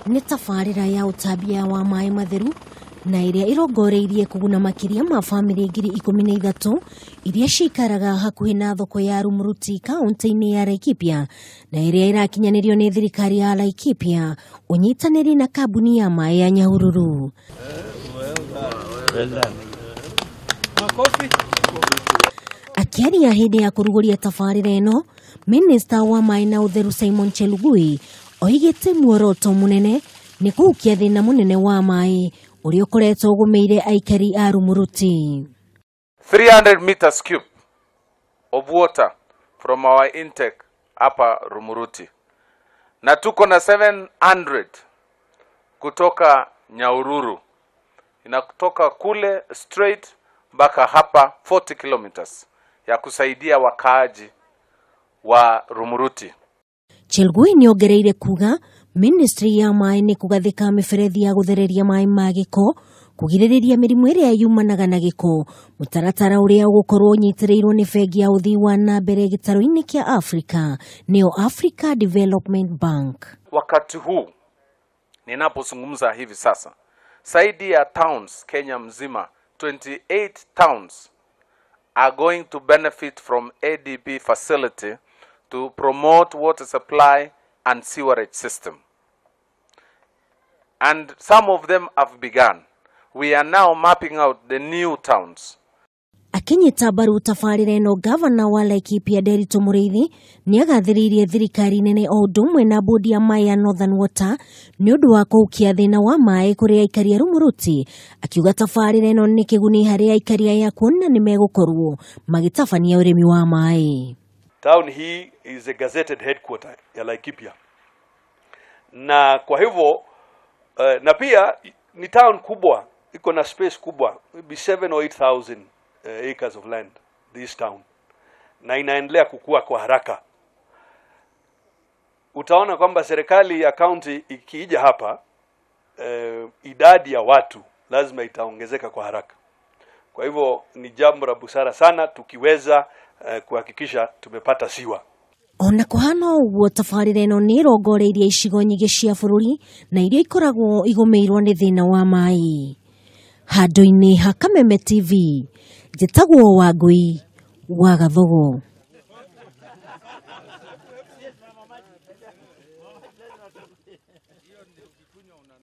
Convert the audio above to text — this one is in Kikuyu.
Nĩ tabarĩra ya ũtambia wa maĩ matheru na ĩrĩa ĩrongoreirie kũguna makĩria ma bamĩrĩ 13,000 iria cikaraga hakuhĩ na thoko ya Rumuruti kaunti-inĩ ya Laikipia na ĩrĩa ĩrakinyanĩrio nĩ thirikari ya Laikipia ũnyitanĩri na kambuni ya maĩ ya Nyahururu. Akĩaria hĩndĩ ya kũrugũria tabarĩra ĩno, Minista wa maĩ na ũtheru Simon Chelugui oigĩte muoroto mũnene nĩ kũhukia thĩna mũnene wa maĩ ũrĩa ũkoretwo ũgũmĩire aikari a Rumuruti. 300 meters cube of water from our intake hapa Rumuruti, na tuko na 700 kutoka Nyahururu, inakutoka kule straight mpaka hapa 40 kilometers ya kusaidia wakaaji wa Rumuruti. Chelugui nĩongereire kuga ministry ya maĩ nĩ kũgathĩka mĩberethi ya gũthereria maĩ ma gĩko kũgirĩrĩria mĩrimũ ĩrĩa yumanaga na gĩko, mũtaratara ũrĩa ũgũkorwo ũnyitĩrĩirwo nĩ bengi ya ũthii wa na mbere gĩtarũ-inĩ kĩa Africa nĩyo Africa Development Bank. Wakati huu ninapozungumza hivi sasa, zaidi ya towns Kenya mzima 28 towns are going to benefit from ADB facility to promote water supply and sewerage system. And some of them have begun. We are now mapping out the new towns. Akinyita mbaru tabarĩra ĩno, gavana wa Laikipia Nderitu Mũrĩithi nĩagathĩrĩirie thirikari nene o ũndũ ũmwe na bodi ya maĩ ya Northern Water nĩ ũndũ wa kũhukia thĩna wa maĩ kũrĩ aikari a Rumuruti, akiuga tabarĩra ĩno nĩ kĩguni harĩ aikari aya kuona nĩ megũkorwo magĩtabania ũrĩmi wa maĩ. Town hii is a gazetted headquarter ya Laikipia, na kwa hivyo na pia ni town kubwa, iko na space kubwa, maybe 7 or 8,000 acres of land this town, na inaendelea kukua kwa haraka. Utaona kwamba serikali ya county ikiija hapa, idadi ya watu lazima itaongezeka kwa haraka. Kwa hivyo ni jambo la busara sana tukiweza kuhakikisha tumepata siwa. Ona kũhana ũguo, tabarĩra ĩno nĩ ĩrongoreirie icigo nyingĩ cia bũrũri na iria ikoragwo igũmĩirwo nĩ thĩna wa maĩ. Handũ-inĩ ha Kameme TV, njĩtagwo Wangũi wa Gathogo.